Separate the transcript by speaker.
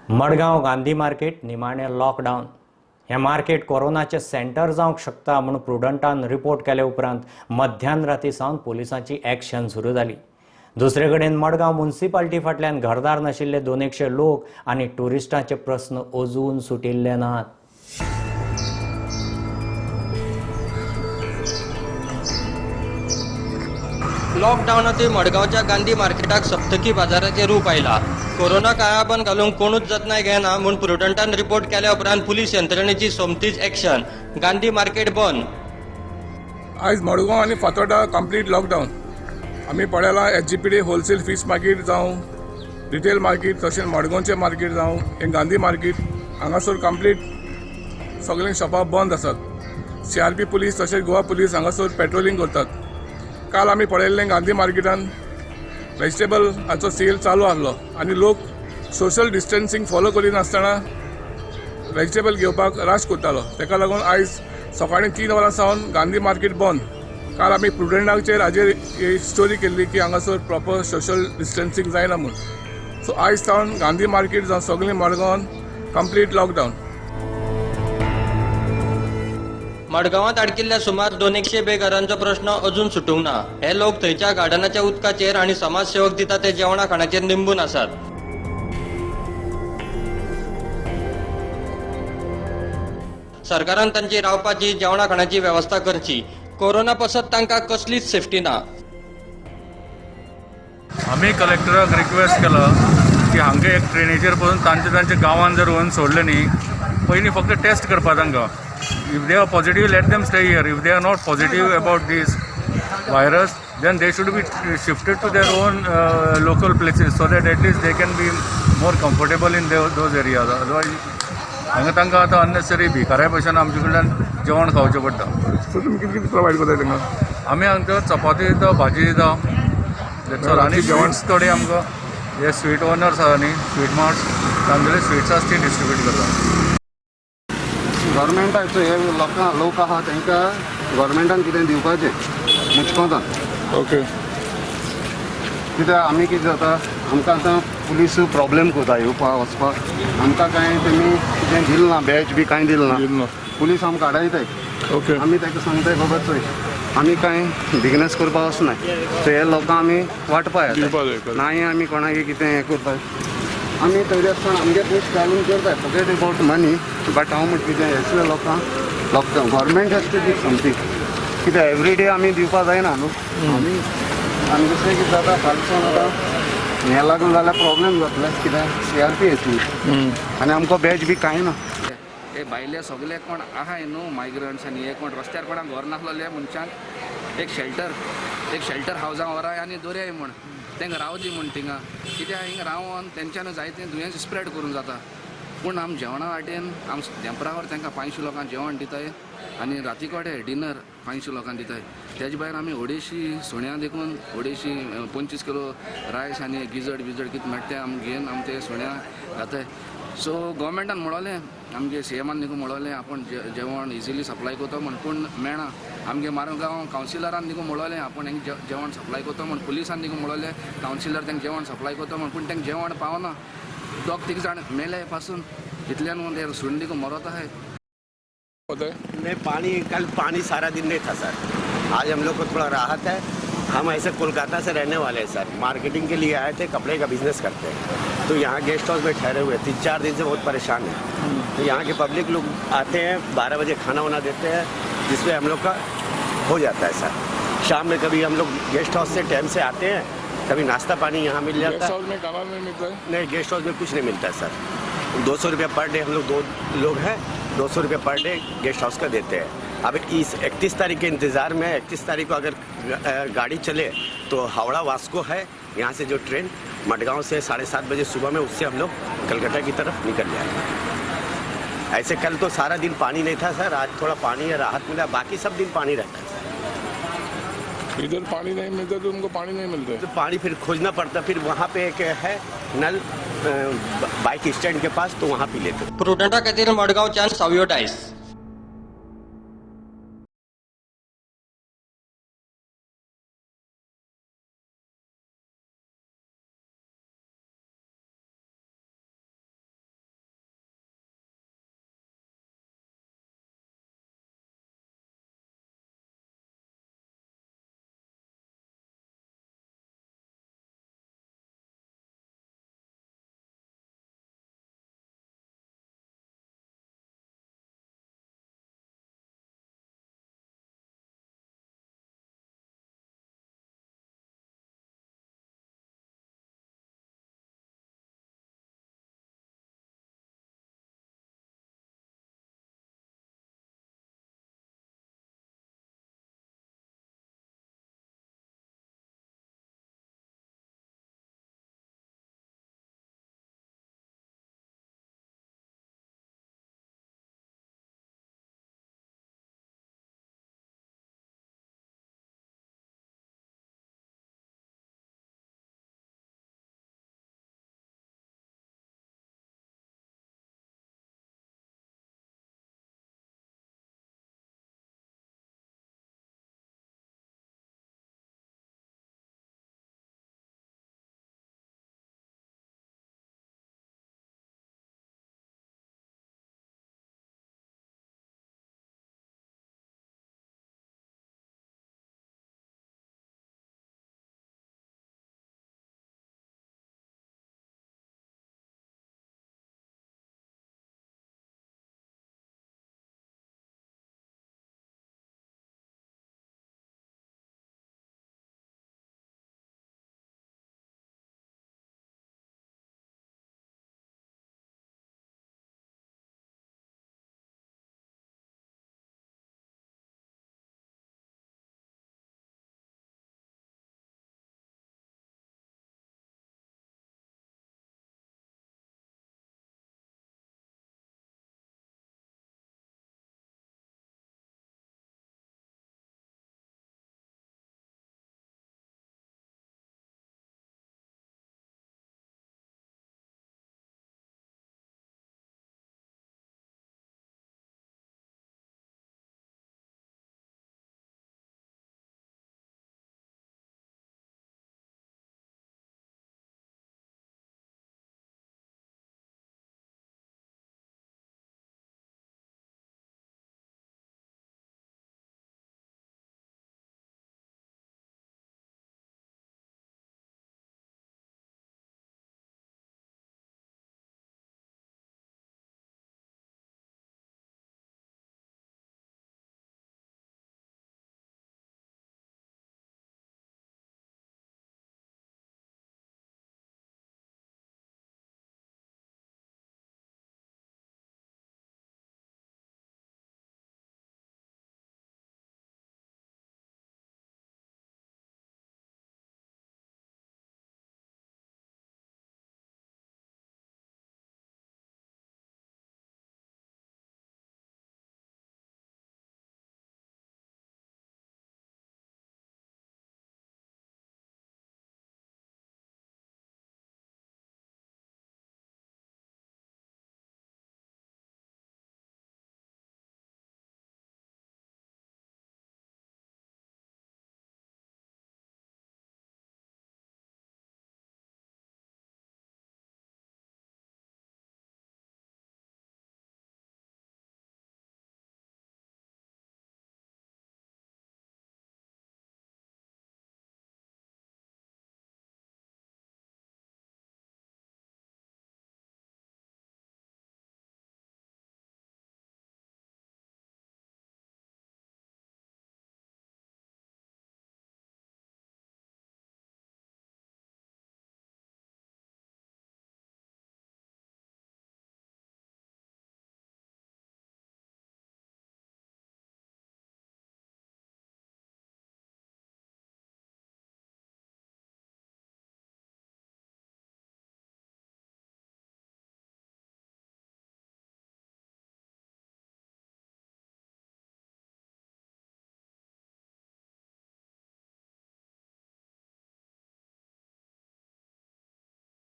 Speaker 1: Madgaon Gandhi market निमाणें lockdown. हें market कोरोनाचें centre जावंक शकता म्हूण प्रुडंटान रिपोर्ट केले उपरांत मध्यान राती सावन पुलिसांची एक्शन सुरू जाली. दुसरे कडेन मडगांव मुन्सिपाल्टी फाटल्यान घरदार नाशिल्ले 200 लोक आनी ट्युरिस्टांचे प्रस्न अजून सुटिल्ले नात.
Speaker 2: लॉकडावनांतूय मडगांवच्या गांधी मार्केटाक सप्तकी बाजाराचें रूप आयलां. कोरोना काळाबंद घालूंक कोणूच जतनाय घेना म्हूण प्रुडंटान रिपोर्ट केल्या उपरांत पुलीस यंत्रणेची सोमतीच एक्शन. गांधी मार्केट बंद.
Speaker 3: आयज मडगांव आनी फातोर्डा कंप्लीट लॉकडावन. आमी पळयलां SGPD wholesale fish market जावं, रिटेल मार्केट, तशेंच मडगांवचें मार्केट जावं, हें गांधी मार्केट हांगासर कंप्लीट सगळीं शॉपां बंद आसात. CRP police तशेंच गोवा पुलीस हांगासर पेट्रोलिंग करतात. काल आमी पळयल्लें गांधी मार्केटान वेजिटेबल हाचो सेल चालू आहलो आनी लोक सोशल डिस्टन्सींग फॉलो करिनासतना वेजिटेबल घेवपाक राश करतालो. ताका लागून आयज सकाळीं 3 वरां सावन गांधी मार्केट बंद. काल आमी प्रुडंटाचेर हाजेर स्टोरी केल्ली की हांगासर प्रॉपर सोशल डिस्टन्सींग जायना म्हूण. सो आयज सावन गांधी मार्केट जावं सगळीं मडगांवान कंप्लीट लॉकडावन.
Speaker 2: मडगांवांत अडकिल्ल्या सुमार 200 बेघरांचो प्रश्न अजून सुटूंक ना. हे लोक थंयच्या गार्डनाच्या उदकाचेर आनी समाजसेवक दिता ते जेवणा खाणाचेर निंबून आसात. सरकारान तांची रावपाची, जेवणा खाणाची वेवस्था करची. कोरोना पासत तांकां कसलीच सेफ्टी ना.
Speaker 4: आमी कलेक्टराक रिक्वेस्ट केला की हांगा एक ट्रेनीचेर पसून तांचे तांच्या गांवांत जर व्हरून सोडलें न्ही, पयलीं फक्त टेस्ट करपा तांकां. If they are positive, let them stay here. If they are not positive about this virus, then they should be shifted to their own local places so that at least they can be more comfortable in those areas. Otherwise हांगा तांकां आतां unnecessary भिकाऱ्या भशेन आमचे कडल्यान जेवण खावचें पडटा.
Speaker 3: So तुमी कितें कितें प्रोवायड करता तांकां?
Speaker 4: आमी हांकां चपाती दिता, भाजी दिता. That's all. आनी
Speaker 3: जेवण?
Speaker 4: स्वीट्स थोडे आमकां हे स्वीट ओनर्स आसा न्ही, स्वीट मार्ट्स, तांगेले स्वीट्स आसा ती डिस्ट्रिब्यूट करता.
Speaker 5: गव्हर्मेंटाचो हे लोकां लोक आहा तांकां गव्हर्मेंटान कितें दिवपाचें मुचकोतान.
Speaker 3: ओके.
Speaker 5: कित्याक आमी कितें जाता, आमकां आतां पुलीस प्रॉब्लेम करता येवपाक वचपाक. आमकां कांय तेमी कितें दिलें ना, बॅच बी कांय दिलें
Speaker 3: दिलें
Speaker 5: ना.
Speaker 3: ना.
Speaker 5: पुलीस आमकां आडायताय.
Speaker 3: ओके.
Speaker 5: आमी ताका सांगताय, बाबा चोय, आमी कांय बिजनेस करपाक वचनाय, सो हे लोकांक आमी वांटपा
Speaker 3: दिवपा जाय,
Speaker 5: येता.
Speaker 3: correct.
Speaker 5: नाय आमी कोणाक कितें हें करता, आमी तरी आसतना आमगे पयशे घालून करताय. Forget about money, but हांव म्हणटा कितें, असल्या लोकांक lockdown, government has to give something. कित्याक एवरी डे आमी दिवपा जायना न्हू आमी. आनी दुसरें कितें जाता, फाल्यां आतां हें लागून जाल्यार प्रॉब्लेम जातले, कित्याक CRP येतली आनी आमकां बॅच बी कांय ना.
Speaker 6: हे भायले सगळे कोण आहाय न्हू मायग्रंट्स आनी हे कोण रस्त्यार कोणाक घर नासलेले मनशांक एक शेल्टर हावजां व्हराय आनी दवरयाय म्हूण तांकां रावदी म्हूण थिंगा. कित्याक हिंगा रावोन तेंच्यान जायतें दुयेंस स्प्रेड करूंक जाता. पूण आम जेवणा वाटेन आम देंपरावर तांकां 500 लोकांक जेवण दिताय आनी राती कडेन डिनर 500 लोकांक दिताय. तेजे भायर आमी अडेचशी सुण्यां देखून अडेचशी 25 किलो रायस आनी गिजड बिजड कितें मेळटा तें आमी घेवन आमी ते सुण्यां घाताय. सो गव्हर्मेंटान म्हणलें, आमगे CMान निकून म्हणलें, आपूण जेवण इजिली सप्लाय करता म्हण, पूण मेळना. आमगे मारगांव कावन्सिलरान निकून म्हणलें, आपूण हेंक जेवण सप्लाय करता म्हण. पुलिसान निकून म्हणलें, कावन्सिलर तांकां जेवण सप्लाय करता म्हण, पूण तांकां जेवण पावना. दोग तीग जाण मेले पासून इतल्यान ते सुण निकून मरत आहाय.
Speaker 3: होता है.
Speaker 7: नहीं, पानी कल पानी सारा दिन नहीं था सर. आज हम लोग को थोड़ा राहत है. हम ऐसे कोलकाता से रहने वाले हैं सर. मार्केटिंग के लिए आए थे, कपड़े का बिजनेस करते हैं, तो यहाँ गेस्ट हाउस में ठहरे हुए 3-4 दिन से बहुत परेशान हैं. तो यहाँ के पब्लिक लोग आते हैं, 12 बजे खाना वाना देते हैं, जिसमें हम लोग का हो जाता है सर. शाम में कभी हम लोग गेस्ट हाउस से टाइम से आते हैं, कभी नाश्ता पानी यहाँ मिल
Speaker 3: गेस्ट
Speaker 7: जाता है.
Speaker 3: हाउस में खाना नहीं मिलता है?
Speaker 7: नहीं, गेस्ट हाउस में कुछ नहीं मिलता है सर. 200 रुपया पर डे, हम लोग दो लोग हैं, 200 रुपया पर डे गेस्ट हाउस का देते हैं. अब इस 31 तारीख के इंतज़ार में. 31 तारीख को अगर गाड़ी चले तो हावड़ा वास्को है यहाँ से जो ट्रेन मडगांव से 7:30 बजे सुबह में, उससे हम लोग कलकत्ता की तरफ निकल जाएंगे. ऐसे कल तो सारा दिन पानी नहीं था सर. आज थोड़ा पानी है, राहत मिला. बाकी सब दिन पानी रहता है सर.
Speaker 3: इधर पानी नहीं मिलता तो उनको पानी नहीं मिलता है?
Speaker 7: तो पानी फिर खोजना पड़ता. फिर वहाँ पे एक है नल बाइक स्टैंड के पास, तो वहाँ पी लेते.
Speaker 2: प्रुडंटा खातीर मडगांवच्यान सावियो डायस.